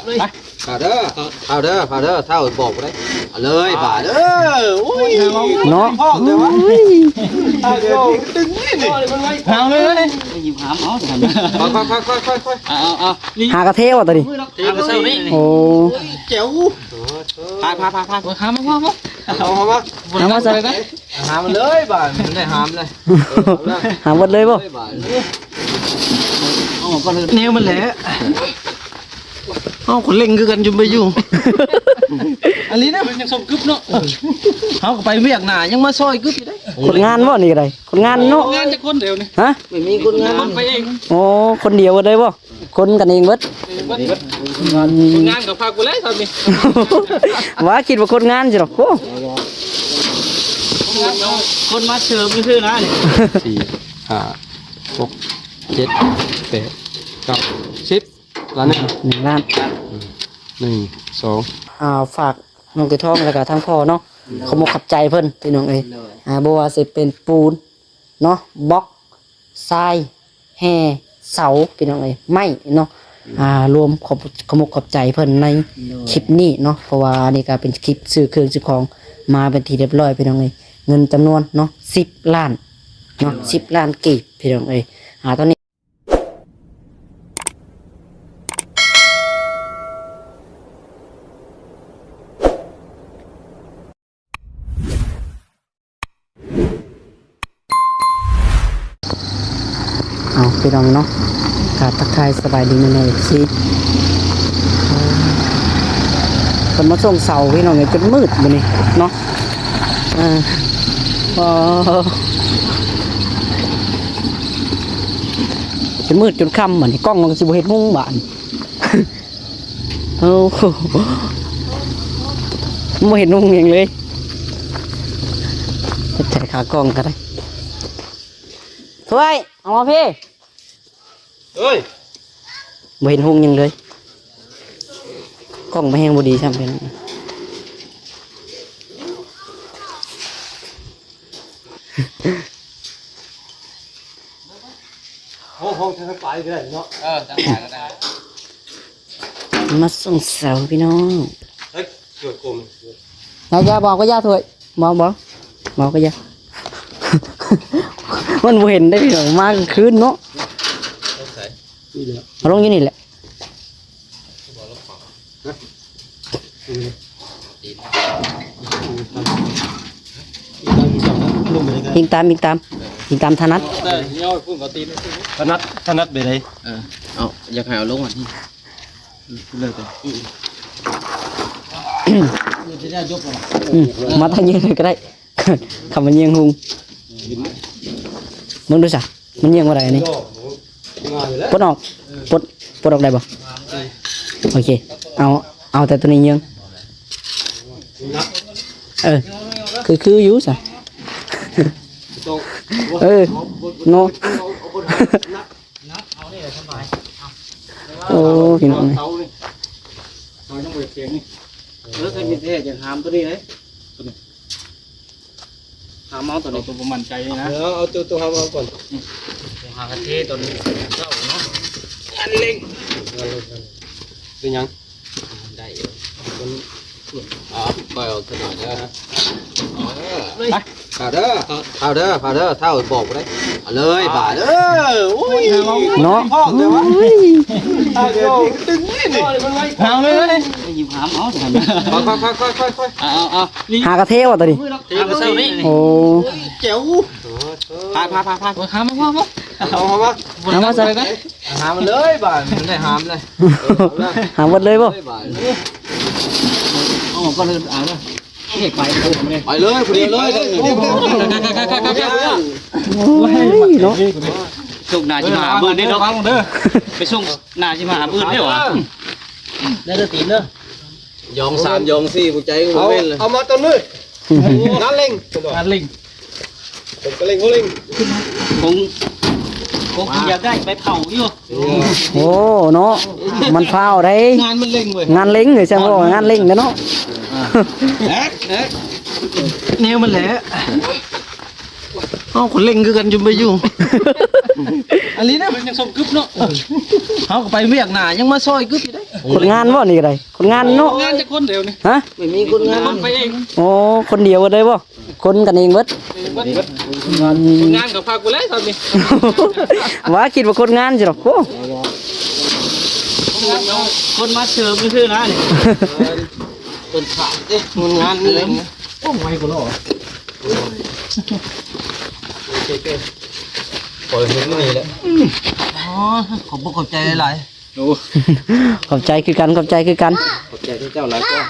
ໄປ ພາເດີ ພາເດີ ພາເດີ ທ້າວບອກໄດ້ ເອົາເລີຍບາດເດີ. ໂອ້ຍ ເນາະ ພອກເດີວະ ໂອ້ຍ ເອົາເດີ ດຶງນີ້ນີ້ ຫາມເລີຍ ຍິບຫາມເອົາ ຄ່ອຍໆໆໆໆ ເອົາໆໆ ຫາກະເທວະໂຕນີ້ ເທມາເຊົ້ານີ້ ໂອ້ ແຈວ ພາ ພາ ພາ ພາ ຫາມມາ ເອົາມາ ຫາມມາໃສ່ ຫາມເລີຍບາດ ໄດ້ຫາມເລີຍ ຫາມໝົດເລີຍບໍ່? ເອົາກ່ອນ ແນວມັນແຫຼະ ເຮົາກໍເລັ່ງຄືກັນຢູ່ ໄປຢູ່ ອັນນີ້ນະ ມັນຍັງສົມກຶບເນາະ ເຮົາກໍໄປວຽກໜ້າ ຍັງມາຊ່ອຍກຶບຢູ່ເດ້. ຄົນງານບໍ່ນີ້ກໍໄດ້ ຄົນງານເນາະ ຄົນງານຈັກຄົນດຽວນີ້ ຮະ ບໍ່ມີຄົນງານ ໄປເອງ ໂອ້ ຄົນດຽວເບິດເລີຍບໍ່? ຄົນກັນເອງເບິດ ເອງເບິດ ຄົນງານກໍພາກບໍ່ໄດ້ຊໍ້ານີ້ ວ່າຄິດວ່າຄົນງານຊິດອກ ໂອ້ ຄົນມາເສີມຊື່ໆນະນີ້ ສີ່ ຫ້າ ຫົກ ເຈັດ ແປດ ເກົ້າ ສິບ ລ້ານໜຶ່ງ ໜຶ່ງລ້ານ ອືມ ໜຶ່ງ ສອງ ອ່າ ຝາກນ້ອງເສືອທອງ ແລ້ວກໍທາງພໍ່ເນາະ ຂອບອົກຂອບໃຈເພິ່ນພີ່ນ້ອງເອີຍ ໂດຍ ອ່າ ບໍ່ວ່າຊິເປັນປູນເນາະ ບລັອກ ຊາຍ ແຮ່ ເສົາ ພີ່ນ້ອງເອີຍ ໄມ້ເນາະ ອືມ ອ່າ ລວມຂອບ ຂອບອົກຂອບໃຈເພິ່ນໃນ ໂດຍ ຄລິບນີ້ເນາະ ເພາະວ່າອັນນີ້ກໍເປັນຄລິບຊື້ເຄື່ອງຊື້ຂອງມາເປັນທີ່ຮຽບຮ້ອຍ ພີ່ນ້ອງເອີຍ ເງິນຈຳນວນເນາະ ສິບລ້ານເນາະ ໂດຍ ສິບລ້ານກີບ ພີ່ນ້ອງເອີຍ ອ່າ ຕອນນີ້ ເອົາ ພີ່ນ້ອງເນາະ ກາບທັກທາຍສະບາຍດີແມ່ໆ ເອັຟຊີ ເພິ່ນມາສົ່ງເສົາ ພີ່ນ້ອງເອີຍ ຈົນມືດມື້ນີ້ເນາະ ເອີ ອໍ ຈົນມືດຈົນຄ່ຳ ບາດນີ້ກ້ອງມັນກໍຊິບໍ່ເຫັນຮຸ່ງບາດນີ້. ໂອ້ໂຫ ບໍ່ເຫັນຮຸ່ງຫຍັງເລີຍ ໃສ່ຂາກ້ອງກໍໄດ້ ຖ້ວຍ ເອົາມາພີ້ ເອີຍ ບໍ່ເຫັນຮຸ່ງຫຍັງເລີຍ ກ້ອງມັນແຮງບໍ່ດີຊ້ຳເປັນ ໂອ້ໂຫ ທາງປາຍກໍໄດ້ເນາະ ເອີ ທາງປາຍກໍໄດ້ ມາສົ່ງເສົາພີ່ນ້ອງ ເຮີ້ຍ ຈວດກົມ ຢ່າ ຢ່າ ບໍ່ເອົາກໍຢ່າ ຖ້ວຍ ບໍ່ ບໍ່ ບໍ່ເອົາກໍຢ່າ ມັນບໍ່ເຫັນໄດ້ພີ່ນ້ອງ ມາກາງຄືນເນາະ ເອົາລົງຢູ່ນີ້ແຫຼະ ອີງຕາມ ອີງຕາມ ອີງຕາມຖະໜັດ ຖະໜັດ ຖະໜັດແບບໃດ ເອີ ເອົາ ຢາກໃຫ້ເອົາລົງອັນນີ້ ເລີຍ ອືມ ມາທາງນີ້ເລີຍກໍໄດ້ ຄຳວ່າຍິງຮຸ່ງ ເບິ່ງດູຊະ ມັນຍິງບໍ່ໄດ້ອັນນີ້ ປົດອອກ ປົດ ປົດອອກໄດ້ບໍ່? ໂອເຄ ເອົາ ເອົາແຕ່ໂຕນີ້ຍິງ ເອີ ຄື ຄືຢູ່ຊະ ເອີ ເນາະ ໂອ້ ພີ່ນ້ອງ ເສົານີ້ ເຮົາຍັງບໍ່ໄດ້ແຂງນີ້ ເອີ ຄັນເຮັດແທ້ຈະຫາມໂຕນີ້ເດ້ ຫາມເອົາໂຕນີ້ ໂຕບໍ່ໝັ້ນໃຈນີ້ນະ ເອີ ເອົາໂຕ ໂຕຫາມເອົາກ່ອນ ອືມ ຫາກະເທໂຕນີ້ເຈົ້າເນາະ ອັນເລັງ ເປັນຫຍັງ? ໄດ້ຢູ່ ມັນ ອ່າ ຄ່ອຍເອົາຊະໜ້ອຍເດີ ເອີ ໄປ ພາເດີ ພາເດີ ພາເດີ ທ້າວບອກໄດ້ ເອົາເລີຍບາດເດີ ໂອ້ຍ ເນາະ ພອກເດີວະ ໂອ້ຍ ເອົາເດີ ດຶງນີ້ນີ້ ຫາມເລີຍ ຍິບຫາມເອົາ ຄ່ອຍໆໆໆ ເອົາໆໆ ຫາກະເທວະໂຕນີ້ ເທມາເຊົ້ານີ້ ໂອ້ ແຈວ ພາ ພາ ພາ ພາ ຫາມມາ ພາ ພາ ເອົາມາ ຫາມມາໃສ່ ຫາມເລີຍບາດ ໄດ້ຫາມເລີຍ ຫາມໝົດເລີຍບໍ່? ເອົາກ່ອນເລີຍ ເອົາເລີຍ ໄປເລີຍ ໄປເລີຍ ຜູ້ດຽວເລີຍ ໂອ້ຍ ເນາະ ສົ່ງໜ້າຊິມາຫາມື້ນີ້ເນາະ ໄປສົ່ງໜ້າຊິມາຫາມື້ນີ້ຫວາ ໄດ້ແຕ່ຕີນເດີ ຢອງສາມຢອງສີ່ ຜູ້ໃຈກໍບໍ່ແມ່ນເລີຍ ເອົາມາຕອນນີ້ ງານເລັ່ງ ງານເລັ່ງ ເປັນກະເລັ່ງບໍ່ເລັ່ງ ຄົງ ຄົງຢາກໄດ້ໄປເຜົາຢູ່ ໂອ້ ເນາະ ມັນຟ້າວໄດ໋ ງານມັນເລັ່ງເວີຍ ງານເລັ່ງເລີຍ ຈັ່ງວ່າງານເລັ່ງເດ້ເນາະ ແນວມັນແຫຼະ ເຮົາກໍເລັ່ງຄືກັນຢູ່ ໄປຢູ່ ອັນນີ້ນະ ມັນຍັງສົມກຶບເນາະ ເຮົາກໍໄປວຽກໜ້າ ຍັງມາຊ່ອຍກຶບຢູ່ເດ້ ຄົນງານບໍ່ນີ້ກໍໄດ້? ຄົນງານເນາະ. ຄົນງານຈັກຄົນດຽວນີ້? ຮະ? ບໍ່ມີຄົນງານ. ຄົນໄປເອງ. ໂອ້ ຄົນດຽວເບິດເລີຍບໍ່? ຄົນກັນເອງເບິດ. ເອງເບິດ. ຄົນງານ ຄົນງານກໍພາກໄປແລ້ວຕອນນີ້ ວ່າຄິດວ່າຄົນງານຊິດອກ. ໂອ້ ຄົນງານເນາະ ຄົນມາເສີມຊື່ໆນະນີ້. ເອີ ເປັນພາກເດ້ ຄົນງານນີ້. ໂອ້ ໄວກວ່າເນາະ. ໂອ້ຍ ເຮັດມື້ນີ້ແຫຼະ. ອໍ ຂອບອົກຂອບໃຈຫຼາຍໆ. ໂອ້ ຂອບໃຈຄືກັນ ຂອບໃຈຄືກັນ. ຂອບໃຈເຈົ້າຫຼາຍກວ່າ.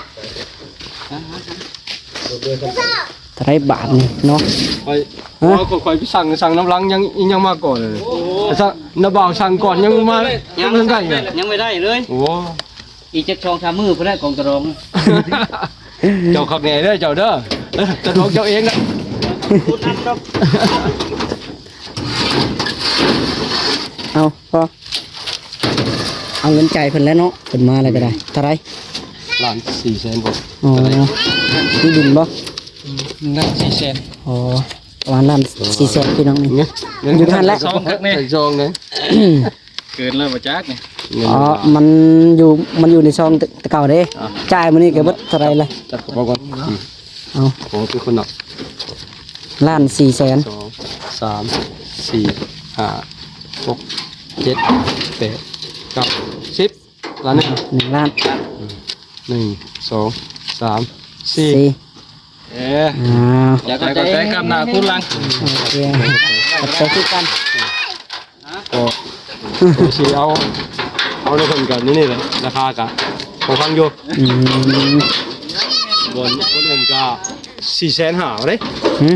ເທົ່າໃດບາດນີ້ເນາະ? ຂ້ອຍ ຮະ? ຂ້ອຍ ຂ້ອຍໄປສັ່ງ ສັ່ງນ້ຳລັງຫຍັງ ອີຫຍັງມາກ່ອນເລີຍ. ໂອ້ ໄປສັ່ງ ນ້າບ່າວສັ່ງກ່ອນ ຍັງມາ ຍັງບໍ່ທັນໄດ້ເລີຍ. ຍັງບໍ່ໄດ້ເລີຍ. ໂອ້ ອີກຈັກສອງສາມມື້ພຸ້ນແຫຼະ ກອງຕະລອງ. ເຈົ້າຄັກແນ່ເດີເຈົ້າເດີ. ຕະລອງເຈົ້າເອງນະ. ເອົາ ພໍ ເອົາເງິນຈ່າຍເພິ່ນແລ້ວເນາະ ເພິ່ນມາແລ້ວກໍໄດ້. ເທົ່າໃດ? ລ້ານສີ່ແສນບໍ່? ອໍ ເທົ່າໃດ? ມີບິນບໍ່? ອືມ ລ້ານສີ່ແສນ. ອໍ ປະມານລ້ານສີ່ແສນ ພີ່ນ້ອງ. ເງິນ ເງິນ ຢູ່ຫັ້ນແຫຼະ ຊອງເລີຍ ເກີນແລ້ວບໍ່ຈັກນີ້. ອໍ ມັນຢູ່ ມັນຢູ່ໃນຊອງແຕ່ເກົ່າເດ້. ອ່າ ຈ່າຍມື້ນີ້ກໍເບິດເທົ່າໃດລະ? ຈັບກະເປົາກ່ອນ. ເອົາ ຂອງຄືຄົນເນາະ. ລ້ານສີ່ແສນ. ສອງ ສາມ ສີ່ ຫ້າ ຫົກ ເຈັດ ແປດ ເກົ້າ ສິບ ລ້ານໜຶ່ງ. ໜຶ່ງລ້ານ. ອືມ ໜຶ່ງ ສອງ ສາມ ສີ່ ສີ່. ເອີ ອ່າ ຂອບໃຈ ຂອບໃຈ ກັບໜ້າຄູນຫຼັງ. ໂອເຄ ຂອບໃຈຄືກັນ. ກໍ ກໍຊິເອົາ ເອົານຳເພິ່ນກັນນີ້ແຫຼະ ລາຄາກະພໍຟັງຢູ່. ອືມ ບ່ອນ ບ່ອນອື່ນກະສີ່ແສນຫ້າເດ້. ຫື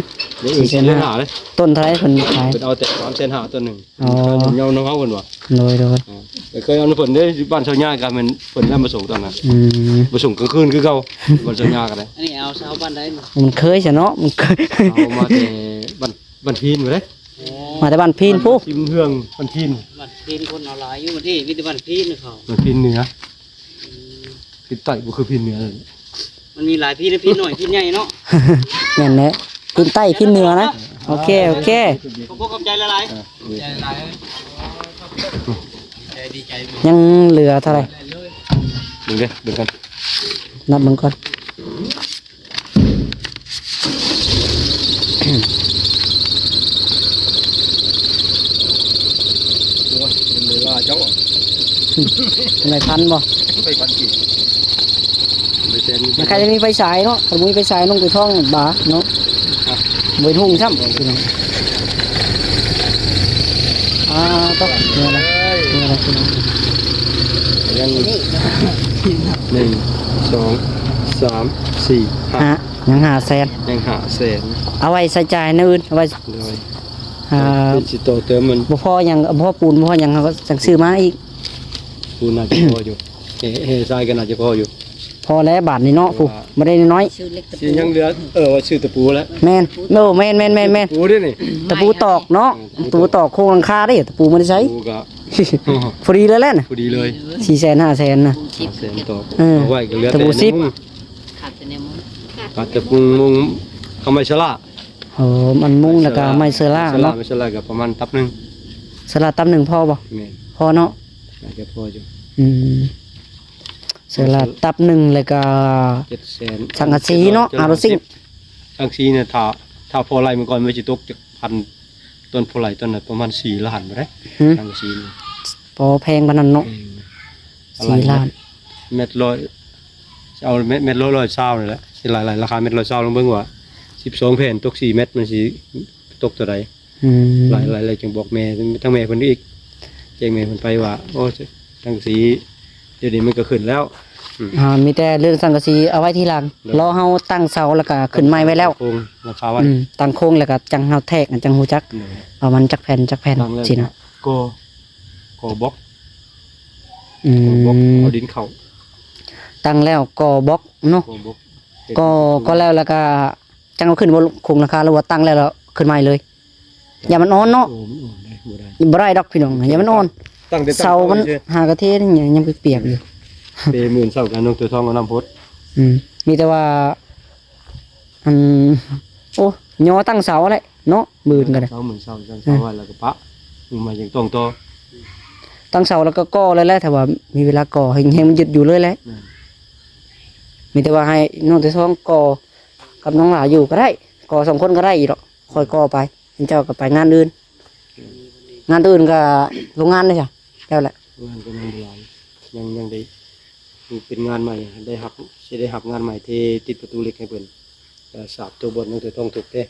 ບໍ່ເອີ ສີ່ແສນຫ້າ ສີ່ແສນຫ້າເດ້. ຕົ້ນເທົ່າໃດເພິ່ນຂາຍ? ເພິ່ນເອົາແຕ່ສາມແສນຫ້າຕົ້ນໜຶ່ງ. ອໍ ເອົານຳເຮົາເພິ່ນວ່າ. ໂດຍ ໂດຍ. ເອີ ເຄີຍເອົານຳເພິ່ນເດ້ ບ້ານຊາວຍາກະແມ່ນເພິ່ນນຳມາສົ່ງຕອນນັ້ນ. ອືມ ມາສົ່ງກາງຄືນຄືເກົ່າ ບ້ານຊາວຍາກະໄດ້. ອັນນີ້ເອົາຊາວບ້ານໃດ? ມັນເຄີຍຊະເນາະ ມັນເຄີຍ. ເອົາມາແຕ່ບ້ານ ບ້ານພີນພຸ້ນເດ້. ມາແຕ່ບ້ານພີນພຸ້ນ. ທີມເຮືອງບ້ານພີນ ບ້ານພີນຄົນເອົາຫຼາຍຢູ່. ບ້ານພີນມີແຕ່ບ້ານພີນເຂົາ ບ້ານພີນເໜືອ. ອືມ ພີນໃຕ້ບໍ່ຄືພີນເໜືອ. ມັນມີຫຼາຍພີນ ພີນນ້ອຍ ພີນໃຫຍ່ເນາະ. ແມ່ນແຫຼະ ພີນໃຕ້ພີນເໜືອນະ. ໂອເຄ ໂອເຄ ຂອບຄຸນ ຂອບໃຈຫຼາຍໆ. ເອີ ຂອບໃຈຫຼາຍ. ຍັງເຫຼືອເທົ່າໃດ? ເບິ່ງເດີ ເບິ່ງກັນ ນັບເບິ່ງກ່ອນ. ໂອ້ຍ ເວລາເຈົ້າ ເປັນໄດ້ພັນບໍ່? ໄປພັນກີບ ໄປແສນ. ມັນໃຄ່ຈະມີໄຟສາຍເນາະ ຖ້າບໍ່ມີໄຟສາຍລົງໄປທ້ອງບາເນາະ. ບໍ່ເຫັນຮຸ່ງຊ້ຳ. ອ່າ ຕອກເມື່ອລະ ເມື່ອລະ ພີ່ນ້ອງ. ຍັງ ໜຶ່ງ ສອງ ສາມ ສີ່ ຫ້າ ຍັງຫ້າແສນ ຍັງຫ້າແສນ. ເອົາໄວ້ໃຊ້ຈ່າຍແນວອື່ນ ເອົາໄວ້ ໂດຍ ອ່າ ຊິຕໍ່ເຕີມມັນ ບໍ່ພໍຫຍັງ ບໍ່ພໍປູນ ບໍ່ພໍຫຍັງ ເຮົາກໍຈັ່ງຊື້ມາອີກ. ປູນໜ້າຈະພໍຢູ່ ເຮ ເຮຊາຍກໍໜ້າຈະພໍຢູ່. ພໍແລ້ວບາດນີ້ເນາະ ຜູ້ ບໍ່ໄດ້ນ້ອຍ ຊິຍັງເຫຼືອ ເອີ ວ່າຊື້ຕະປູແລ້ວ. ແມ່ນ ໂອ້ ແມ່ນໆໆໆ ຕະປູເດ້ນີ້ ຕະປູຕອກເນາະ. ອືມ ຕະປູຕອກໂຄງຫຼັງຄາເດ້ ຕະປູບໍ່ໄດ້ໃຊ້ ຕະປູກໍ ພໍດີແລ້ວແຫຼະນະ ພໍດີເລີຍ ສີ່ແສນ ຫ້າແສນນະ ຫ້າແສນຕອກ. ເອີ ເອົາໄວ້ກໍເຫຼືອແຕ່ຕະປູສິບ ຂາດແຕ່ມຸງ ຂາດແຕ່ມຸງ ມຸງເອົາໄມ້ສະຫຼາ. ໂອ້ ມັນມຸງແລ້ວກໍໄມ້ເຊີລາເນາະ ໄມ້ເຊີລາກໍປະມານຕັບໜຶ່ງ. ເຊີລາຕັບໜຶ່ງພໍບໍ່? ແມ່ນ ພໍເນາະ ໜ້າຈະພໍຢູ່. ອືມ ເຊີລາຕັບໜຶ່ງ ແລ້ວກໍ ເຈັດແສນ ສັງກະສີເນາະ ເຈັດຮ້ອຍ ອາໂລຊິງ ສັງກະສີນີ້ ຖ້າ ຖ້າພໍໄລ່ມື້ກ່ອນມັນຊິຕົກຈັກພັນ ຕອນພໍໄລ່ຕອນນັ້ນປະມານສີ່ລ້ານບໍ່ໄດ້. ຫື ສັງກະສີນີ້ ບໍ່ແພງປານນັ້ນເນາະ. ອືມ ສີ່ລ້ານ ແມັດ ແມັດຮ້ອຍ ເອົາແມັດ ແມັດຮ້ອຍ ຮ້ອຍຊາວນີ້ແຫຼະ ຊິໄລ່ ໄລ່ລາຄາແມັດຮ້ອຍຊາວ ລອງເບິ່ງວ່າສິບສອງແຜ່ນຕົກສີ່ແມັດ ມັນຊິຕົກເທົ່າໃດ. ອືມ ໄລ່ ໄລ່ ໄລ່ ຈຶ່ງບອກແມ່ ທັງແມ່ເພິ່ນອີກ ແຈ້ງແມ່ເພິ່ນໄປວ່າ ໂອ້ ສັງກະສີດຽວນີ້ມັນກໍຂຶ້ນແລ້ວ. ອືມ ອ່າ ມີແຕ່ເລື່ອງສັງກະສີເອົາໄວ້ທີຫຼັງ ໂດຍ ລໍເຮົາຕັ້ງເສົາແລ້ວກໍຂຶ້ນໄມ້ໄວ້ແລ້ວ ໂຄງຫຼັງຄາໄວ້. ອືມ ຕັ້ງໂຄງແລ້ວກໍຈັ່ງເຮົາແທກ ຈັ່ງຮູ້ຈັກ ໂດຍ ວ່າມັນຈັກແຜ່ນ ຈັກແຜ່ນ ຕັ້ງແລ້ວ ຊີ້ນະ ກໍ ກໍບລັອກ. ອືມ ກໍບລັອກ ເອົາດິນເຂົ້າ ຕັ້ງແລ້ວກໍບລັອກເນາະ ກໍບລັອກ ກໍ ກໍແລ້ວ ແລ້ວກໍຈັ່ງເອົາຂຶ້ນບໍ່ ໂຄງຫຼັງຄາ ຫຼືວ່າຕັ້ງແລ້ວ ແລ້ວຂຶ້ນໃໝ່ເລີຍ? ຢ່າມັນອ່ອນເນາະ ໂອ້ ມັນອ່ອນເດ້ ບໍ່ໄດ້ ບໍ່ໄດ້ດອກພີ່ນ້ອງ ຢ່າມັນອ່ອນ ຕັ້ງແຕ່ ເສົາມັນ ຕັ້ງເສົາ ຫາກະເທຍັງ ຍັງປຽກໆຢູ່. ເປໝື່ນເຊົ້າກັນ ນ້ອງຕົວທອງເອົານ້ຳພົດ. ອືມ ມີແຕ່ວ່າ ອັນ ໂອ້ ຍໍຕັ້ງເສົາແຫຼະເນາະ ໝື່ນກໍໄດ້ ເສົາໝື່ນເສົາ ຕັ້ງເສົາໄວ້ແລ້ວກໍປະ ມື້ໃໝ່ຈັ່ງຕ້ອງຕໍ່. ຕັ້ງເສົາແລ້ວກໍກໍ່ເລີຍແຫຼະ ຖ້າວ່າມີເວລາກໍ່ ໃຫ້ ໃຫ້ມັນຢຸດຢູ່ເລີຍແຫຼະ. ແມ່ນ. ມີແຕ່ວ່າໃຫ້ນ້ອງແຕ່ສອງກໍ່ກັບນ້ອງຫຼ້າຢູ່ກໍໄດ້ ກໍ່ສອງຄົນກໍໄດ້ອີກດອກ. ຄ່ອຍກໍ່ໄປ ເຈົ້າກໍໄປງານອື່ນ. ແມ່ນ. ງານອື່ນກໍໂຮງງານເດ້ ແລ້ວແຫຼະ. ໂຮງງານກໍຍັງບໍ່ຫຼາຍ ຍັງ ຍັງໄດ້ ເປັນງານໃໝ່ ໄດ້ຮັບ ຊິໄດ້ຮັບງານໃໝ່ທີ່ຕິດປະຕູເຫຼັກໃຫ້ເພິ່ນ ກໍສາບໂຕບ່ອນນ້ອງເສືອທອງທຸບເດ້.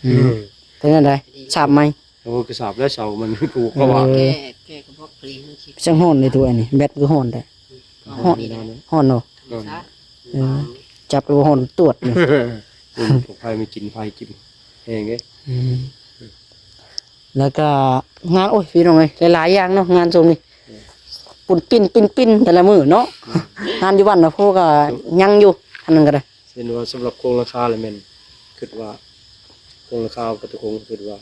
ອືມ. ເປັນຈັ່ງໃດ ສາບໃໝ່? ໂອ້ ກໍສາບແລ້ວ ເສົາມັນ ເອີ ກໍວ່າ ແກ້ ແກ້ກະບອກຜະລິດ ຈັ່ງຮ້ອນເດ້ ໂຕອັນນີ້ ແບັດຄືຮ້ອນແທ້. ຮ້ອນ ຮ້ອນເນາະ. ຮ້ອນ. ເອີ ຈັບແລ້ວຮ້ອນຕວດນີ້. ອືມ ພວກໄຟມັນກິນໄຟກິນແຮງເດ້. ອືມ. ແລ້ວກໍງານ ໂອ້ຍ ພີ່ນ້ອງເອີຍ ຫຼາຍໆຢ່າງເນາະ ງານຊ່ວງນີ້. ເອີ ປຸ້ນປິ້ນ ປິ້ນປິ້ນ ແຕ່ລະມື້ເນາະ. ເອີ ງານຢູ່ບ້ານນະໂພກໍຍັງຢູ່ ອັນນັ້ນກໍໄດ້. ເຫັນວ່າສຳລັບໂຄງຫຼັງຄາລະແມ່ນ ຄິດວ່າໂຄງຫຼັງຄາປະຕູໂຄງ ຄິດວ່າ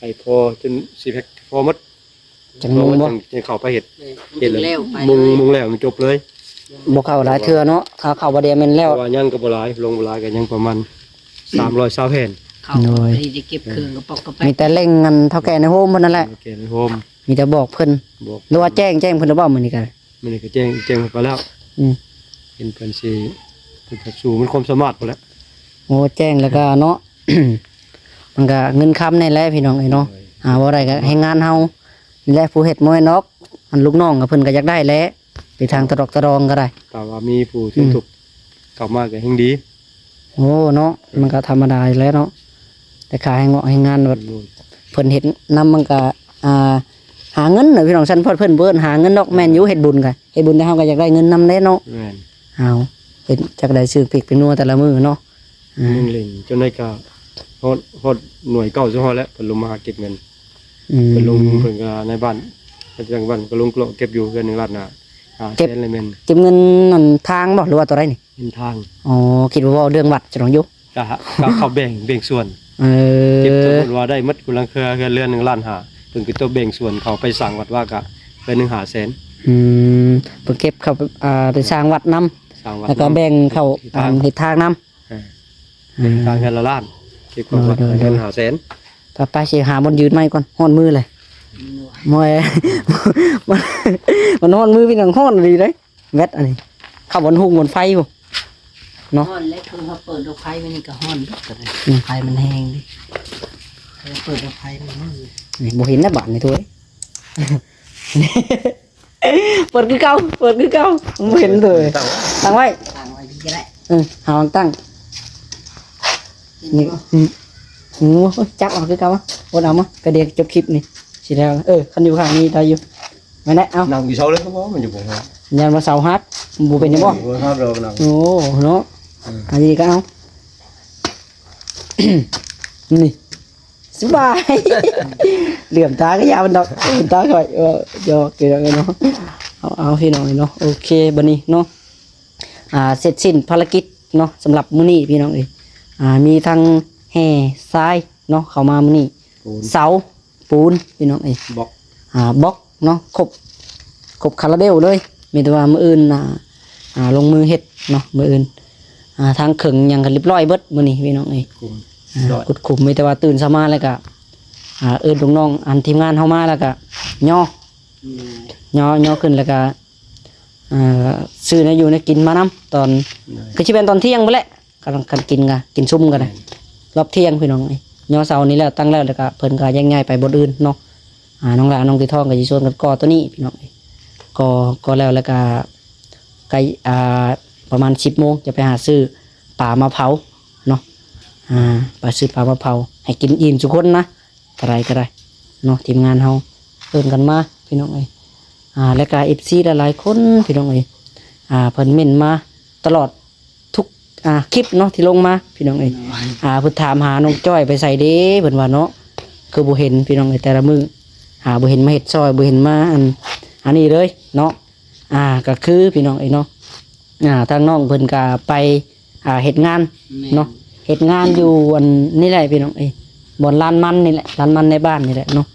ໃຫ້ພໍຈົນຊິເຮັດພໍໝົດ. ຈັກມຸງບໍ່? ຈັ່ງ ຈັ່ງເຂົ້າໄປເຮັດ. ແມ່ນ ເຮັດແລ້ວ ມຸງ ມຸງແລ້ວມັນຈົບເລີຍ. ບໍ່ເຂົ້າຫຼາຍເທື່ອເນາະ ຖ້າເຂົ້າບໍ່ໄດ້ແມ່ນແລ້ວ. ເພາະວ່າຍັງກໍບໍ່ຫຼາຍ ລົງບໍ່ຫຼາຍກໍຍັງປະມານສາມຮ້ອຍຊາວແຜ່ນ. ເຂົ້າ ໂດຍ ໄປໄດ້ເກັບເຄື່ອງກະປອກກະແປກ ມີແຕ່ເລັ່ງອັນເຖົ້າແກ່ໃນໂຮມເພິ່ນນັ້ນແຫຼະ. ເຖົ້າແກ່ໃນໂຮມ ມີແຕ່ບອກເພິ່ນ ບອກ ຫຼືວ່າແຈ້ງ ແຈ້ງເພິ່ນແລ້ວບໍ່ມື້ນີ້ກໍ? ມື້ນີ້ກໍແຈ້ງ ແຈ້ງເພິ່ນໄປແລ້ວ. ອືມ. ເຫັນເພິ່ນຊິ ເພິ່ນກໍສູ້ມັນຄວາມສາມາດພຸ້ນແຫຼະ. ໂອ້ ແຈ້ງແລ້ວກໍເນາະ ມັນກໍເງິນຄຳນີ້ແຫຼະພີ່ນ້ອງເອີຍເນາະ. ໂດຍ. ຫາບໍ່ໄດ້ກໍແຮງງານເຮົານີ້ແຫຼະຜູ້ເຮັດ ບໍ່ແມ່ນດອກ ອັນລູກນ້ອງກໍເພິ່ນກໍຢາກໄດ້ແຫຼະ ໄປທາງຕະດອກຕະດອງກໍໄດ້. ຖ້າວ່າມີຜູ້ ອືມ ສົມທົບເຂົ້າມາກໍແຮງດີ. ໂອ້ ເນາະ ເອີ ມັນກໍທຳມະດາຢູ່ແລ້ວເນາະ ແຕ່ຄ່າແຮງງານ ແຮງງານແບບ ໂດຍ ເພິ່ນເຮັດນຳ ມັນກໍ ອ່າ ຫາເງິນນະພີ່ນ້ອງ. ຊັ້ນພອດເພິ່ນບໍ່ເອີ້ນຫາເງິນດອກ. ແມ່ນຢູ່ ເຮັດບຸນກໍເຮັດບຸນ ແຕ່ເຮົາກໍຢາກໄດ້ເງິນນຳແດ່ເນາະ. ແມ່ນ. ເຮົາເຮັດຈັກໄດ້ຊື້ເປັກເປັນນົວແຕ່ລະມື້ເນາະ. ອືມ. ໜຶ່ງເຫຼັ້ງ ຈັ່ງໃດກໍຮອດ ຮອດໜ່ວຍເກົ້າຊິຮອດແລ້ວ ເພິ່ນລົງມາຫາເກັບເງິນ. ອືມ. ເພິ່ນລົງ ເພິ່ນກໍນາຍບ້ານ ປະຈຳບ້ານກໍລົງເລາະເກັບຢູ່ເຮືອນໜຶ່ງລ້ານຫ້າ ຫ້າແສນລະແມ່ນ. ເກັບເງິນນັ້ນທາງບໍ່ ຫຼືວ່າຕົວໃດນີ້? ເປັນທາງ. ອໍ ຄິດວ່າເວົ້າເລື່ອງວັດຊະດອກຢູ່. ກະ ກະເຂົາແບ່ງ ແບ່ງສ່ວນ. ເອີ ເກັບ ສົມມຸດວ່າໄດ້ໝົດຄົນລະເຮືອນ ເຮືອນໜຶ່ງລ້ານຫ້າ ເພິ່ນກໍຕ້ອງແບ່ງສ່ວນເຂົາໄປສ້າງວັດວ່າກະເຮືອນໜຶ່ງຫ້າແສນ. ອືມ. ເພິ່ນເກັບເຂົ້າ ອ່າ ໄປສ້າງວັດນຳ ສ້າງວັດນຳ ແລ້ວກໍແບ່ງເຂົ້າ ເຮັດທາງ ອັນເຮັດທາງນຳ. ເອີ ເຮັດທາງເຮືອນລະລ້ານ ເກັບເຂົ້າວັດ ໂດຍ ໂດຍ ເຮືອນຫ້າແສນ. ໄປໆ ຊິຫາບ່ອນຢືນໃໝ່ກ່ອນ ຮ້ອນມືເລີຍ. ໂອ້ຍ ມັນ ມັນຮ້ອນມືພີ່ນ້ອງ ຮ້ອນອີ່ຫຼີເດ້. ແວັດອັນນີ້ ເຂົ້າບ່ອນຮຸ່ງບ່ອນໄຟພຸ້ນເນາະ. ຮ້ອນແລ້ວ ຄືເຮົາເປີດດອກໄຟໄວ້ນີ້ກໍຮ້ອນເບິດກໍໄດ້. ອືມ. ໄຟມັນແຮງເດ້ ເຮົາເປີດດອກໄຟມັນຮ້ອນ. ນີ້ ບໍ່ເຫັນນະບາດນີ້ໂທ້ເອີຍ. ເປີດຄືເກົ່າ ເປີດຄືເກົ່າ ບໍ່ເຫັນເດີ. ຕັ້ງ ຕັ້ງໄວ້ ຕັ້ງໄວ້ນີ້ກໍໄດ້. ເອີ ເຮົາຕັ້ງ ນີ້ ອືມ. ໂອ້ຍ ຈັບເອົາຄືເກົ່າ ອົດເອົາມາ ກະດຽວຈົບຄລິບນີ້ຊິແລ້ວ. ເອີ ຄັນຢູ່ຂ້າງນີ້ໄດ້ຢູ່. ແມ່ນແຫຼະ ເອົາ ນັ່ງຢູ່ເສົາເລີຍກໍພໍ ມັນຢູ່ບໍ່ຮອດ. ຢ້ານວ່າເສົາຫັກ ບໍ່ເປັນຫຍັງບໍ່? ໂອ້ຍ ບໍ່ຫັກດອກນັ່ງ. ໂອ້ ເນາະ. ເອີ ອັນນີ້ກໍເອົາ ນີ້ ສະບາຍ ເຫຼື້ອມຕາກໍຢ່າມັນດອກ ເຫຼື້ອມຕາຂ້ອຍ. ເອີ ຢອກ ພີ່ນ້ອງເອີຍເນາະ. ເອົາ ເອົາ ພີ່ນ້ອງເອີຍເນາະ. ໂອເຄ ບັດນີ້ເນາະ ອ່າ ເສັດສິ້ນພາລະກິດເນາະ ສຳລັບມື້ນີ້ພີ່ນ້ອງເອີຍ. ອ່າ ມີທັງແຮ່ຊາຍເນາະ ເຂົ້າມາມື້ນີ້ ເສົາ ປູນ ພີ່ນ້ອງເອີຍ ບລັອກ ອ່າ ບລັອກເນາະ ຄົບ ຄົບຄາລາເບວເລີຍ. ມີແຕ່ວ່າມື້ອື່ນ ອ່າ ອ່າ ລົງມືເຮັດເນາະ ມື້ອື່ນ. ອ່າ ທາງເຄິ່ງຫຍັງກໍລຽບຮ້ອຍເບິດມື້ນີ້ພີ່ນ້ອງເອີຍ. ຂຸດຂຸມ ອ່າ ເລີຍ ຂຸດຂຸມ. ມີແຕ່ວ່າຕື່ນເຊົ້າມາແລ້ວກໍ ອ່າ ເອີ້ນລູກນ້ອງ ອັນທີມງານເຮົາມາແລ້ວກໍຍໍ ຍໍ ຍໍຂຶ້ນ ແລ້ວກໍ ອ່າ ຊື້ແນວຢູ່ແນວກິນມານຳ ຕອນ ໂດຍ ຄືຊິແມ່ນຕອນທ່ຽງພຸ້ນແຫຼະ. ກຳລັງກັນກິນກະ ກິນຊຸ່ມກໍໄດ້ ແມ່ນ ຮອບທ່ຽງພີ່ນ້ອງເອີຍ. ຍໍເສົານີ້ແລ້ວ ຕັ້ງແລ້ວ ແລ້ວກະເພິ່ນກະແຍກຍ້າຍໄປບ່ອນອື່ນເນາະ. ອ່າ ນ້ອງຫຼ້າ ນ້ອງຕີທອງກະຊິຊວນກັນກໍ່ໂຕນີ້ພີ່ນ້ອງເອີຍ. ກໍ່ ກໍ່ແລ້ວ ແລ້ວກະ ໃກ້ ອ່າ ປະມານສິບໂມງ ຈະໄປຫາຊື້ປາມາເຜົາເນາະ. ອ່າ ໄປຊື້ປາມາເຜົາ ໃຫ້ກິນອີ່ມຊຸຄົນນະ. ກະໄດ້ ກະໄດ້ເນາະ ທີມງານເຮົາເອີ້ນກັນມາພີ່ນ້ອງເອີຍ. ອ່າ ແລ້ວກະເອັຟຊີຫຼາຍໆຄົນພີ່ນ້ອງເອີຍ ອ່າ ເພິ່ນເມັ້ນມາຕະຫຼອດທຸກ ອ່າ ຄລິບເນາະ ທີ່ລົງມາພີ່ນ້ອງເອີຍ. ໂດຍ ອ່າ ເພິ່ນຖາມຫານ້ອງຈ້ອຍໄປໃສເດ້ ເພິ່ນວ່າເນາະ ຄືບໍ່ເຫັນພີ່ນ້ອງເອີຍ ແຕ່ລະມື້ ອ່າ ບໍ່ເຫັນມາເຮັດຊ່ອຍ ບໍ່ເຫັນມາ ອັນ ອັນນີ້ເລີຍເນາະ. ອ່າ ກະຄືພີ່ນ້ອງເອີຍເນາະ ອ່າ ທາງນ້ອງເພິ່ນກະໄປ ອ່າ ເຮັດງານ ແມ່ນ ເນາະ ເຮັດງານຢູ່ອັນນີ້ແຫຼະພີ່ນ້ອງເອີຍ ບ່ອນລານມັນນີ້ແຫຼະ ລານມັນໃນບ້ານນີ້ແຫຼະເນາະ.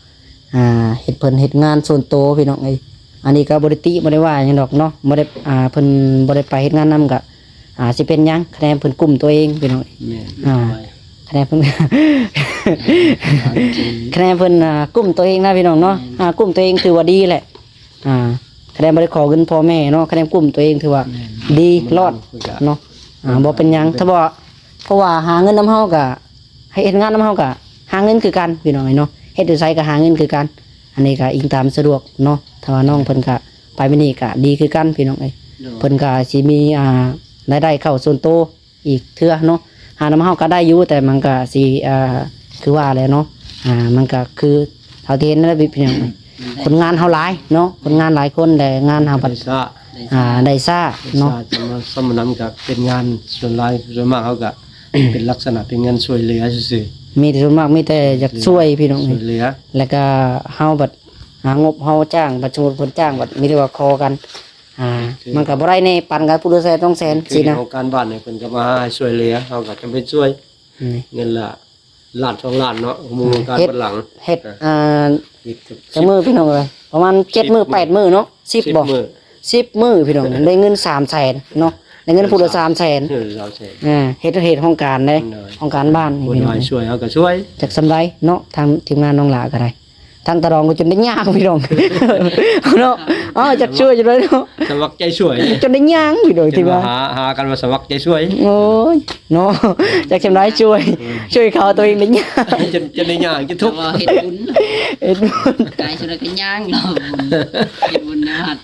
ອ່າ ເຮັດ ເພິ່ນເຮັດງານສ່ວນໂຕພີ່ນ້ອງເອີຍ. ອັນນີ້ກໍບໍ່ໄດ້ຕິບໍ່ໄດ້ວ່າຫຍັງດອກເນາະ ບໍ່ໄດ້ ອ່າ ເພິ່ນບໍ່ໄດ້ໄປເຮັດງານນຳກໍ ອ່າ ຊິເປັນຫຍັງ ຄະແນນເພິ່ນກຸ້ມຕົວເອງພີ່ນ້ອງເອີຍ. ແມ່ນ ອ່າ ຄະແນນເພິ່ນ ຄະແນນເພິ່ນ ອ່າ ກຸ້ມຕົວເອງນະພີ່ນ້ອງເນາະ. ແມ່ນ ອ່າ ກຸ້ມຕົວເອງຖືວ່າດີແຫຼະ. ອ່າ ຄະແນນບໍ່ໄດ້ຂໍເງິນພໍ່ແມ່ເນາະ ຄະແນນກຸ້ມຕົວເອງ ຖືວ່າ ແມ່ນ ດີ ລອດ ມັນກໍ ເນາະ ອ່າ ບໍ່ເປັນຫຍັງ ເປັນ ຖ້າບໍ່ ເພາະວ່າຫາເງິນນຳເຮົາກໍ ໃຫ້ເຮັດງານນຳເຮົາກໍຫາເງິນຄືກັນ ພີ່ນ້ອງເອີຍເນາະ ເຮັດຢູ່ໃສກໍຫາເງິນຄືກັນ ອັນນີ້ກໍອີງຕາມສະດວກເນາະ ຖ້າວ່ານ້ອງເພິ່ນກໍໄປມື້ນີ້ກໍດີຄືກັນ ພີ່ນ້ອງເອີຍ ໂດຍ ເພິ່ນກໍຊິມີ ອ່າ ລາຍໄດ້ເຂົ້າສ່ວນໂຕ ອີກເທື່ອເນາະ ຫານຳເຮົາກໍໄດ້ຢູ່ ແຕ່ມັນກໍຊິ ອ່າ ຄືວ່າແຫຼະເນາະ ອ່າ ມັນກໍຄືເທົ່າທີ່ເຫັນນັ້ນແຫຼະ ພີ່ນ້ອງ ຄົນງານເຮົາຫຼາຍເນາະ ຄົນງານຫຼາຍຄົນ ແລະງານເຮົາບັດ ໄດ້ຊ້າ ອ່າ ໄດ້ຊ້າເນາະ ໄດ້ຊ້າ ສ່ຳມາ ສ່ຳມານຳກໍເປັນງານ ສ່ວນຫຼາຍ ສ່ວນມາກເຮົາກໍເປັນລັກສະນະເປັນງານຊ່ວຍເຫຼືອຊື່ໆ ມີແຕ່ ສ່ວນມາກມີແຕ່ຢາກຊ່ວຍ ພີ່ນ້ອງ ຊ່ວຍເຫຼືອ ແລ້ວກໍເຮົາບັດ ອ່າ ງົບເຮົາຈ້າງ ບັດສົມມຸດເພິ່ນຈ້າງ ບັດມີແຕ່ວ່າຂໍກັນ ອ່າ ມັນກໍບໍ່ໄດ້ແນ່ ປັນກັນຜູ້ລະແສນສອງແສນ ຄື ຊີ້ນະ ໂຄງການບ້ານນີ້ເພິ່ນກໍມາໃຫ້ຊ່ວຍເຫຼືອ ເຮົາກໍຈຳເປັນຊ່ວຍ ອືມ ເງິນລະລ້ານສອງລ້ານເນາະ ໂຄງການ ເຮັດ ບັດຫຼັງ ເຮັດ ອ່າ ເຮັດກັບ ຈັກມື້ພີ່ນ້ອງເອີຍ ປະມານເຈັດມື້ ສິບມື້ ແປດມື້ເນາະ ສິບ ສິບ ບໍ່ ສິບມື້ພີ່ນ້ອງ ໄດ້ເງິນສາມແສນເນາະ ໄດ້ເງິນຜູ້ລະສາມແສນ ເອີ ສາມແສນ ອ່າ ເຮັດ ເຮັດໂຄງການເດ້ ໂດຍ ໂຄງການບ້ານ ເພິ່ນວ່າໃຫ້ຊ່ວຍເຮົາກໍຊ່ວຍ ຈັກສ່ຳໃດເນາະ ທາງທີມງານນ້ອງຫຼ້າກໍໄດ້ ທາງຕາດອງກໍຈົນໄດ້ຍ່າງພີ່ນ້ອງເນາະ ເອົາ ຈັກຊ່ວຍຈັ່ງໃດເນາະ ສະໝັກໃຈຊ່ວຍ ຈົນໄດ້ຍ່າງພີ່ນ້ອງ ທີ່ວ່າ ຫາ ຫາກັນວ່າສະໝັກໃຈຊ່ວຍ ໂອ້ຍ ເນາະ ຈັກສ່ຳໃດຊ່ວຍ ເອີ ຊ່ວຍເຂົາ ຕົວເອງໄດ້ຍ່າງ ຈົນ ຈົນໄດ້ຍ່າງ ຈົນທຸກ ແຕ່ວ່າເຮັດບຸນ ເຮັດບຸນ ກາຍສຸດແລ້ວກໍຍ່າງເນາະ ເຮັດບຸນໃນວັດ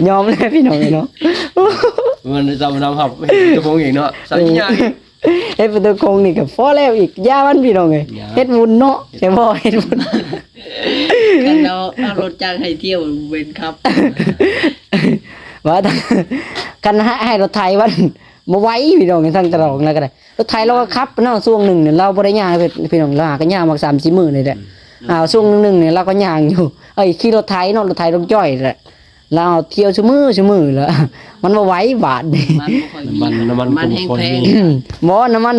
ຍອມແລ້ວພີ່ນ້ອງເອີຍເນາະ ມັນຈຳນຳຮັບ ເຮັດບຸນຕົວຂອງເອງເນາະ ສັນຍາ ເຮັດປະຕູໂຄງນີ້ກໍພໍແລ້ວອີກ ຢ່າມັນພີ່ນ້ອງເອີຍ ເຮັດບຸນເນາະ ແຕ່ບໍ່ເຮັດບຸນ ຄັນເອົາ ເອົາລົດຈັກໃຫ້ທ່ຽວເວັນຂັບ ວ່າ ຄັນໃຫ້ ໃຫ້ລົດໄຖມັນບໍ່ໄຫວພີ່ນ້ອງ ທາງຕະຫຼອງແລ້ວກໍໄດ້ ລົດໄຖລາວກໍຂັບເນາະ ຊ່ວງໜຶ່ງນີ້ລາວບໍ່ໄດ້ຍ່າງ ພີ່ນ້ອງ ລາວຫາກໍຍ່າງມາສາມສີ່ມື້ນີ້ແຫຼະ ອ່າ ຊ່ວງໜຶ່ງນີ້ລາວກໍຍ່າງຢູ່ ເອີຍ ຂີ່ລົດໄຖເນາະ ລົດໄຖລຸງຈ້ອຍແຫຼະ ລາວທ່ຽວຊຸມື້ ຊຸມື້ແລ້ວ ມັນບໍ່ໄຫວບາດນີ້ ນ້ຳມັນບໍ່ຄ່ອຍມີ ນ້ຳມັນ ນ້ຳມັນກໍບໍ່ຄ່ອຍມີ ບໍ່ ນ້ຳມັນ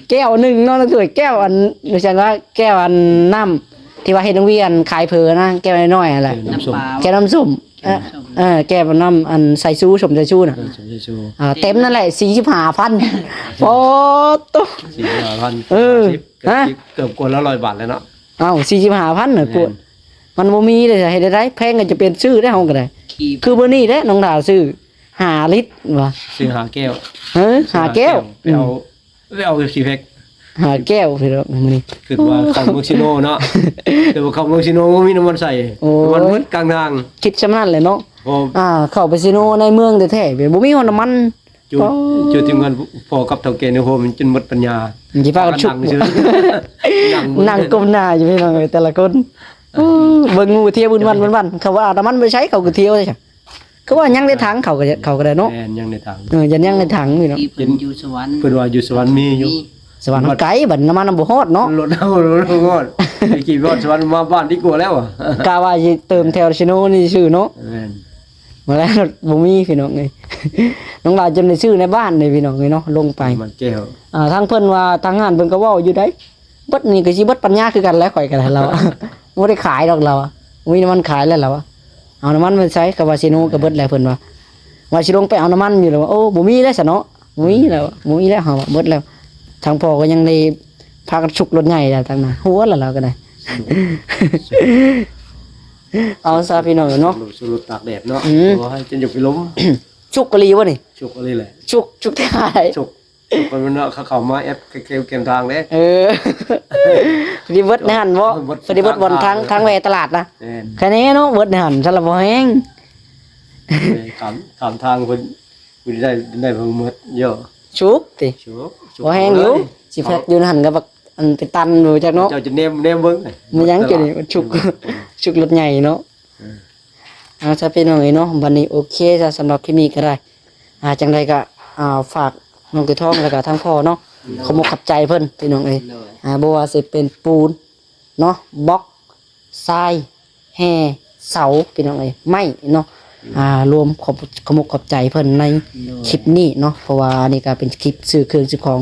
ແກ້ວໜຶ່ງເນາະ ລາວຖ້ວຍແກ້ວອັນ ບໍ່ໃຊ່ວ່າແກ້ວອັນນ້ຳ ທີ່ວ່າເຮັດໂຮງວຽນຂາຍເຜີນະ ແກ້ວນ້ອຍໆຫັ້ນແຫຼະ ແກ້ວນ້ຳສົ້ມ ແກ້ວນ້ຳເອີ ແກ້ວນ້ຳອັນສາຍຊູ ສົ້ມສາຍຊູນະ ເອີ ສົ້ມສາຍຊູ ອ່າ ເຕັມນັ້ນແຫຼະ ສີ່ສິບຫ້າພັນ ໂອ້ໂຕ ສີ່ສິບຫ້າພັນ ເອີ ເກືອບ ເກືອບກວ່າຮ້ອຍບາດແລ້ວເນາະ ເອົ້າ ສີ່ສິບຫ້າພັນນະ ແມ່ນ ກວດ ມັນບໍ່ມີເດ້ ເຮັດໄດ້ໃດ ແພງກໍຈະເປັນຊື້ໄດ້ ເຮົາກໍໄດ້ ຄືມື້ນີ້ແຫຼະ ນ້ອງດາຊື້ຫ້າລິດວ່າ ຊື້ຫ້າແກ້ວ ເອີ ຫ້າແກ້ວ ໄປເອົາ ອືມ ໄປເອົາສີ່ແພັກ ຫ້າແກ້ວພີ່ນ້ອງມື້ນີ້ ຄິດວ່າເຂົ້າເມືອງເຊໂນເນາະ ແຕ່ວ່າເຂົ້າເມືອງເຊໂນບໍ່ມີນ້ຳມັນໃສ່ ໂອ້ຍ ນ້ຳມັນໝົດກາງທາງ ຄິດສ່ຳນັ້ນແຫຼະເນາະ ອ່າ ເຂົ້າໄປເຊໂນໃນເມືອງແທ້ໆ ບໍ່ມີຮອດນ້ຳມັນ ຈຸດ ຈຸດທີ່ເງິນພໍກັບເຖົ້າແກ່ໃນໂຮມຈົນໝົດປັນຍາ ມັນຊິພາກັນຊຸກ ນັ່ງຢູ່ ນັ່ງເບິ່ງ ນັ່ງກົ້ມໜ້າຢູ່ພີ່ນ້ອງເອີຍ ແຕ່ລະຄົນ ເບິ່ງໝູ່ທ່ຽວວຸ້ນວັນ ວຸ້ນວັນ ເຂົາວ່າເອົານ້ຳມັນໄປໃຊ້ ເຂົາກໍທ່ຽວ ຄືວ່າຍັງໃນຖັງ ເຂົາກໍ ເຂົາກໍໄດ້ເນາະ ແມ່ນ ຍັງໃນຖັງ ເອີ ຍັງ ຍັງໃນຖັງຢູ່ເນາະ ທີ່ເພິ່ນຢູ່ສະຫວັນ ເພິ່ນວ່າຢູ່ສະຫວັນມີຢູ່ ສະຫວັນໄກບັດ ນ້ຳມັນນະບໍ່ຮອດເນາະ ລົດເຮົາ ລົດເຮົາຮອດ ໄປຂີ່ຮອດສະຫວັນ ມາບ້ານດີກວ່າແລ້ວ ກະວ່າຊິເຕີມແຖວເຊໂນນີ້ຊື່ເນາະ ແມ່ນ ມາແລ້ວບໍ່ມີພີ່ນ້ອງເອີຍ ນ້ອງຫຼ້າຈົນໄດ້ຊື້ໃນບ້ານເດ້ພີ່ນ້ອງເອີຍເນາະ ລົງໄປ ມັນແກ້ວ ອ່າ ທາງເພິ່ນວ່າ ທາງຮ້ານເພິ່ນກໍເວົ້າຢູ່ໃດ ເບິດນີ້ກໍຊິເບິດປັນຍາຄືກັນແຫຼະ ຂ້ອຍກໍໄດ້ລາວ ບໍ່ໄດ້ຂາຍດອກລາວ ບໍ່ມີນ້ຳມັນຂາຍແລ້ວລາວ ເອົານ້ຳມັນມາໃສ ກໍວ່າເຊໂນກໍເບິດແລ້ວເພິ່ນວ່າ ວ່າຊິລົງໄປເອົານ້ຳມັນຢູ່ລາວ ໂອ້ ບໍ່ມີແລ້ວຊະເນາະ ບໍ່ມີແລ້ວ ບໍ່ມີແລ້ວ ເຮົາວ່າເບິດແລ້ວ ທາງພໍ່ກໍຍັງໄດ້ພາກັນຊຸກລົດໃຫຍ່ແລ້ວ ທາງນັ້ນ ຫົວແລ້ວລາວກໍໄດ້ ເອົາຊະພີ່ນ້ອງເນາະ ຊຸກລົດຕາກແດດເນາະ ອືມ ໂອ້ຍ ຈົນຢາກເປັນລົມ ຊຸກອີ່ຫຼີບໍ່ນີ້ ຊຸກອີ່ຫຼີແຫຼະ ຊຸກ ຊຸກແທ້ ຊຸກ ທຸກຄົນເນາະ ເຂົາເຂົ້າມາແອັບແຄມທາງເດ້ ເອີ ຊິເບິດໃນຫັ້ນບໍ່ ເບິດ ຊິເບິດບ່ອນທາງ ທາງແວ່ຕະຫຼາດນະ ແມ່ນ ຄະແນເນາະ ເບິດໃນຫັ້ນ ສຳລັບບໍ່ແຮງ ເອີ ຂ້າມ ຂ້າມທາງເພິ່ນ ບໍ່ໄດ້ ໄດ້ບໍ່ໝົດ ໂຍ ຊຸກຕິ ຊຸກ ຊຸກ ບໍ່ແຮງຢູ່ ເອີຍ ຊິແພັກຢູ່ໃນຫັ້ນກໍບັກ ອັນ ໄປຕັນຢູ່ຈັກເນາະ ເຈົ້າຈະແນມ ແນມເບິ່ງ ມັນຫຍັງ ເຈົ້ານີ້ ຊຸກ ຊຸກລົດໃຫຍ່ເນາະ ເອີ ເອົາຊະພີ່ນ້ອງເອີຍເນາະ ບັດນີ້ໂອເຄຊະ ສຳລັບຄລິບນີ້ກໍໄດ້ ອ່າ ຈັ່ງໃດກໍ ອ່າ ຝາກນ້ອງເກຍທອງ ແລ້ວກໍທາງພໍ່ເນາະ ໂດຍ ຂອບອົກຂອບໃຈເພິ່ນພີ່ນ້ອງເອີຍ ໂດຍ ອ່າ ບໍ່ວ່າຊິເປັນປູນເນາະ ບລັອກ ຊາຍ ແຮ່ ເສົາ ພີ່ນ້ອງເອີຍ ໄມ້ເນາະ ໂດຍ ອ່າ ລວມຂອບ ຂອບອົກຂອບໃຈເພິ່ນໃນ ໂດຍ ຄລິບນີ້ເນາະ ເພາະວ່າອັນນີ້ກໍເປັນຄລິບຊື້ເຄື່ອງຊື້ຂອງ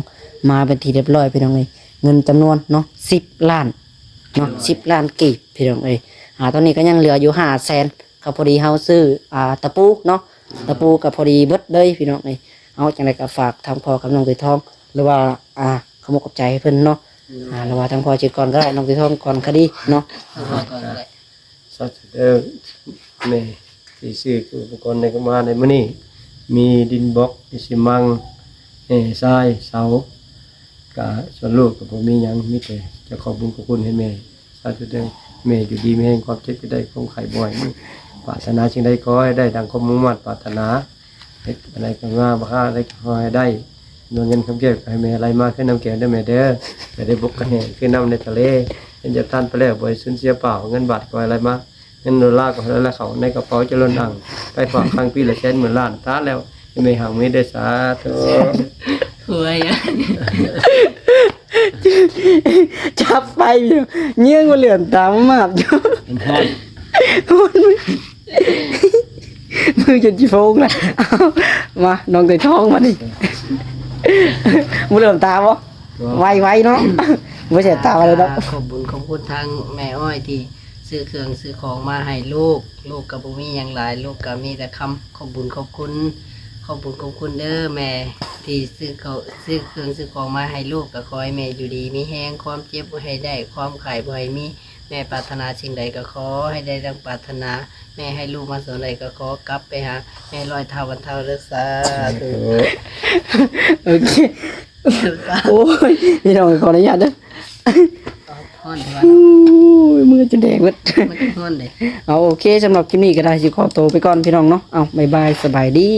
ມາເປັນທີ່ຮຽບຮ້ອຍ ພີ່ນ້ອງເອີຍ ເງິນຈຳນວນເນາະ ສິບລ້ານເນາະ ໂດຍ ສິບລ້ານກີບ ພີ່ນ້ອງເອີຍ ອ່າ ຕອນນີ້ກໍຍັງເຫຼືອຢູ່ຫ້າແສນ ກໍພໍດີເຮົາຊື້ ອ່າ ຕະປູເນາະ ຕະປູກໍພໍດີເບິດເລີຍພີ່ນ້ອງເອີຍ ເອົາ ຈັ່ງໃດກໍຝາກທາງພໍ່ກັບນ້ອງເກຍທອງ ຫຼືວ່າ ອ່າ ຂອບອົກຂອບໃຈໃຫ້ເພິ່ນເນາະ ໂດຍ ອ່າ ຫຼືວ່າທາງພໍ່ຊິກ່ອນກໍໄດ້ ນ້ອງເກຍທອງກ່ອນກໍດີເນາະ ທາງພໍ່ກ່ອນກໍໄດ້ ສາທຸເດີ ແມ່ທີ່ຊື້ອຸປະກອນໃນ ມາໃນມື້ນີ້ ມີດິນບລັອກ ມີຊີມັງ ແຮ່ ຊາຍ ເສົາ ກະສ່ວນລູກກະບໍ່ມີຫຍັງ ມີແຕ່ຈະຂອບບຸນຂອບຄຸນໃຫ້ແມ່ ສາທຸເດີ ແມ່ຢູ່ດີມີແຮງ ຄວາມເຈັບຢ່າໄດ້ ຄວາມໄຂ້ບໍ່ໃຫ້ມີ ປາດຖະໜາສິ່ງໃດຂໍໃຫ້ໄດ້ດັ່ງຄວາມມຸ່ງມາດປາດຖະໜາ ເຮັດອັນໃດກໍງາມ ຫາໄດ້ກໍຂໍໃຫ້ໄດ້ ເງິນຄຳແກ້ວກໍໃຫ້ແມ່ໄຫຼມາຄືນ້ຳແກ້ວເດີແມ່ເດີ ຢ່າໄດ້ບົກກະແຫ້ງຄືນ້ຳໃນທະເລ ເຮັດຢາກທານໄປແລ້ວບໍ່ໃຫ້ສູນເສຍເປົ່າ ເງິນບາດກໍໃຫ້ໄຫຼມາ ເງິນໂດລາກໍໃຫ້ໄຫຼເຂົ້າໃນກະເປົາຈະລົ້ນອ່າງ ໄປຝາກຄັງປີລະແສນໝື່ນລ້ານ ສາແລ້ວ ໃຫ້ແມ່ຮັ່ງມີເດີ ສາທຸ. ຫວຍ ຈັບໄປຢູ່ ຍິງບໍ່ເຫຼືອນຕາມາບຢູ່ ມັນຮ້ອນ ຮ້ອນ ມືຈົນຊິໂຟງລະ ເອົາ ມາ ນ້ອງໄຕທອງມານີ້ ບໍ່ເຫຼືອນຕາບໍ່? ບໍ່ ໄວໆເນາະ ບໍ່ແສບຕາວ່າແລ້ວເນາະ. ຂອບບຸນຂອບຄຸນທາງແມ່ອ້ອຍທີ່ຊື້ເຄື່ອງຊື້ຂອງມາໃຫ້ລູກ ລູກກໍບໍ່ມີຫຍັງຫຼາຍ ລູກກໍມີແຕ່ຄຳຂອບບຸນຂອບຄຸນ ຂອບບຸນຂອບຄຸນເດີແມ່ ທີ່ຊື້ເຂົ້າ ຊື້ເຄື່ອງຊື້ຂອງມາໃຫ້ລູກ ກໍຂໍໃຫ້ແມ່ຢູ່ດີມີແຮງ ຄວາມເຈັບບໍ່ໃຫ້ໄດ້ ຄວາມໄຂ້ບໍ່ໃຫ້ມີ ແມ່ປາດຖະໜາສິ່ງໃດກໍຂໍໃຫ້ໄດ້ດັ່ງປາດຖະໜາ ແມ່ໃຫ້ລູກມາສ່ຳໃດກໍຂໍກັບໄປຫາແມ່ຮ້ອຍເທົ່າພັນເທົ່າເດີ ສາທຸ. ໂອເຄ ໂອ້ຍ ພີ່ນ້ອງ ຂໍອະນຸຍາດເດີ ຮ້ອນແທ້ ໂອ້ຍ ມືຈົນແດງເບິດ ມັນຮ້ອນເດ້. ເອົາ ໂອເຄ ສຳລັບຄລິບນີ້ກໍໄດ້ຊິຂໍໂຕໄປກ່ອນ ພີ່ນ້ອງເນາະ ເອົາ ບາຍບາຍ ສະບາຍດີ.